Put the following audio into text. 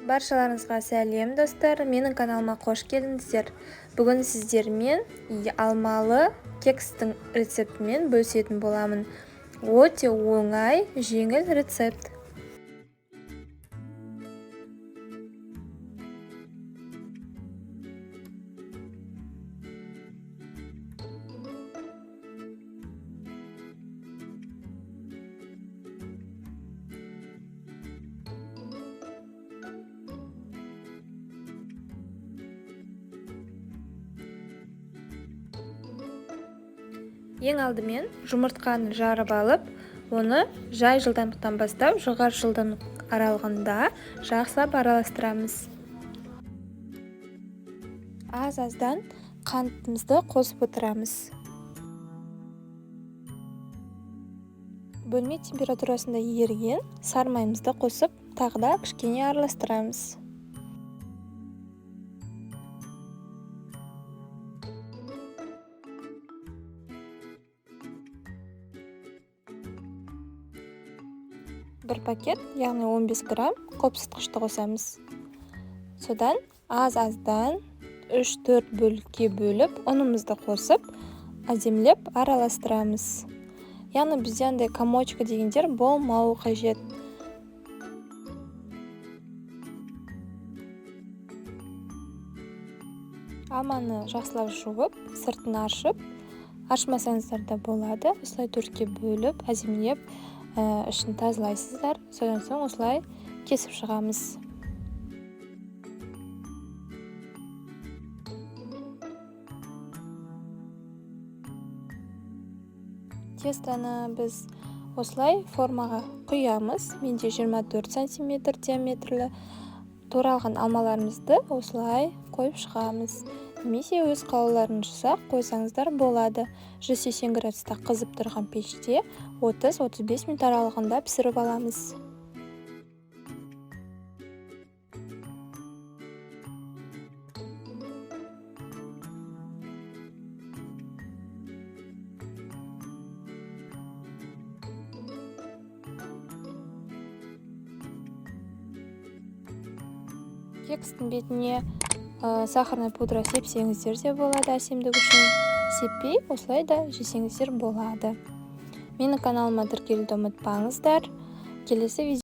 Баршаларыңызға сәлем, достар! Менің каналыма қош келдіңіздер! Бүгін сіздермен алмалы кекстің рецептімен бөлісетін боламын. Өте оңай, жеңіл рецепт. Ең алдымен жұмыртқаны жарып алып, оны жай жылдамдықтан бастап жоғары жылдамдық аралығында жақсылап араластырамыз. Аз-аздан қантымызды қосып отырамыз. Бөлме температурасында еріген сары майымызды қосып, тағы да кішкене араластырамыз. Бір пакет, яғни 15 грамм қопсытқышты қосамыз. Содан аз-аздан 3-4 бөлікке бөліп, ұнымызды қосып, әдемілеп араластырамыз. Яғни бізде андай комочка дегендер болмауы қажет. Алманы жақсылап жуып, сыртын аршып, аршымасаңыздар да болады. Осылай төртке бөліп, әдемілеп ішін тазалайсыздар. Содан соң осылай кесіп шығамыз. Тестоны біз осылай формаға құямыз. Менде 24 сантиметр диаметрлі туралған алмаларымызды осылай қойып шығамыз. Немесе өз қалауларыңызша қойсаңыздар болады. 180 градуста қызып тұрған пеште 30-35 минут аралығында пісіріп аламыз. Кекстің бетіне сахарная пудра сепсеңіздер де болады, әсемдік үшін. Сеппей, осылай да жесеңіздер болады. Менің каналыма тіркелуді ұмытпаңыздар. Келесі видео